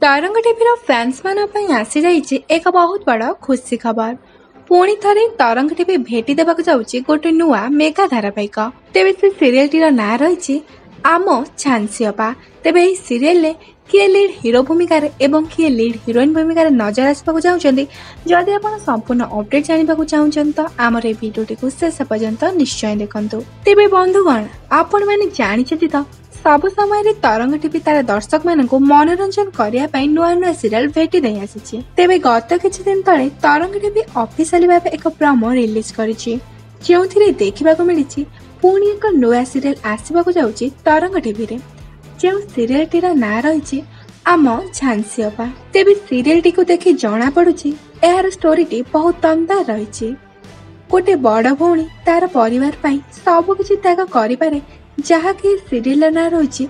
ତରଙ୍ଗ ଟିଭିର ଫ୍ୟାନ୍ସମାନଙ୍କ ପାଇଁ ଆସିଯାଇଛି ଏକ ବହୁତ ବଡ଼ ଖୁସି ଖବର। ପୁଣି ଥରେ ତରଙ୍ଗ ଟିଭି ଭେଟି ଦେବାକୁ ଯାଉଛି ଗୋଟେ ନୂଆ ମେଗା ଧାରାବାହିକ। ତେବେ ସେ ସିରିଏଲଟିର ନାଁ ରହିଛି ଆମ ଝାନ୍ସୀ ଅପା। ତେବେ ଏହି ସିରିଏଲରେ କିଏ ଲିଡ୍ ହିରୋ ଭୂମିକାରେ ଏବଂ କିଏ ଲିଡ୍ ହିରୋଇନ୍ ଭୂମିକାରେ ନଜର ଆସିବାକୁ ଯାଉଛନ୍ତି, ଯଦି ଆପଣ ସମ୍ପୂର୍ଣ୍ଣ ଅପଡେଟ୍ ଜାଣିବାକୁ ଚାହୁଁଛନ୍ତି ତ ଆମର ଏହି ଭିଡିଓଟିକୁ ଶେଷ ପର୍ଯ୍ୟନ୍ତ ନିଶ୍ଚୟ ଦେଖନ୍ତୁ। ତେବେ ବନ୍ଧୁଗଣ, ଆପଣମାନେ ଜାଣିଛନ୍ତି ତ ସବୁ ସମୟରେ ତରଙ୍ଗ ଟିଭି ତାର ଦର୍ଶକମାନଙ୍କୁ ମନୋରଞ୍ଜନ କରିବା ପାଇଁ ନୂଆ ନୂଆ ସିରିଏଲ ଭେଟି ଦେଇ ଆସିଛି। ତେବେ ଗତ କିଛି ଦିନ ତଳେ ତରଙ୍ଗ ଟିଭି ଅଫିସିଆଲି ଭାବେ ଏକ ପ୍ରମୋ ରିଲିଜ କରିଛି, ଯେଉଁଥିରେ ଦେଖିବାକୁ ମିଳିଛି ପୁଣି ଏକ ନୂଆ ସିରିଏଲ ଆସିବାକୁ ଯାଉଛି ତରଙ୍ଗ ଟିଭିରେ, ଯେଉଁ ସିରିଏଲଟିର ନାଁ ରହିଛି ଆମ ଝାନ୍ସୀ ଅପା। ତେବେ ସିରିଏଲଟିକୁ ଦେଖି ଜଣା ପଡୁଛି ଏହାର ଷ୍ଟୋରିଟି ବହୁତ ଦମଦାର ରହିଛି। ଗୋଟେ ବଡ ଭଉଣୀ ତାର ପରିବାର ପାଇଁ ସବୁ କିଛି ତ୍ୟାଗ କରିପାରେ, ଯାହାକି ସିରିଏଲର ନାଁ ରହିଛି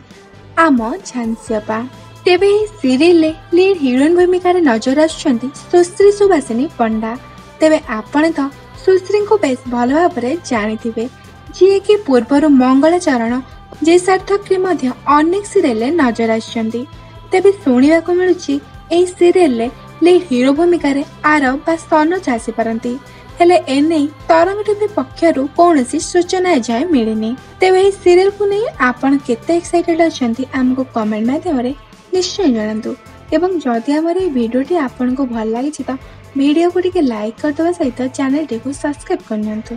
ଆମ ଝାନ୍ସୀ ଅପା। ତେବେ ଏହି ସିରିଏଲରେ ଲିଡ୍ ହିରୋଇନ୍ ଭୂମିକାରେ ନଜର ଆସୁଛନ୍ତି ସୁଶ୍ରୀ ସୁବାସିନୀ ପଣ୍ଡା। ତେବେ ଆପଣ ତ ସୁଶ୍ରୀଙ୍କୁ ବେଶ ଭଲ ଭାବରେ ଜାଣିଥିବେ, ଯିଏକି ପୂର୍ବରୁ ମଙ୍ଗଳାଚରଣ, ଯେ ସାର୍ଥକରେ ମଧ୍ୟ ଅନେକ ସିରିଏଲରେ ନଜର ଆସିଛନ୍ତି। ତେବେ ଶୁଣିବାକୁ ମିଳୁଛି ଏହି ସିରିଏଲରେ ଲିଡ୍ ହିରୋ ଭୂମିକାରେ ଆରବ ବା ସନୋଜ ଆସିପାରନ୍ତି। ହେଲେ ଏନେଇ ତରଙ୍ଗ ଟିଭି ପକ୍ଷରୁ କୌଣସି ସୂଚନା ଏଯାଏଁ ମିଳିନି। ତେବେ ଏହି ସିରିଏଲକୁ ନେଇ ଆପଣ କେତେ ଏକ୍ସାଇଟେଡ୍ ଅଛନ୍ତି ଆମକୁ କମେଣ୍ଟ ମାଧ୍ୟମରେ ନିଶ୍ଚୟ ଜଣାନ୍ତୁ। ଏବଂ ଯଦି ଆମର ଏହି ଭିଡିଓଟି ଆପଣଙ୍କୁ ଭଲ ଲାଗିଛି ତ ଭିଡିଓକୁ ଟିକେ ଲାଇକ୍ କରିଦେବା ସହିତ ଚ୍ୟାନେଲଟିକୁ ସବସ୍କ୍ରାଇବ୍ କରିନିଅନ୍ତୁ।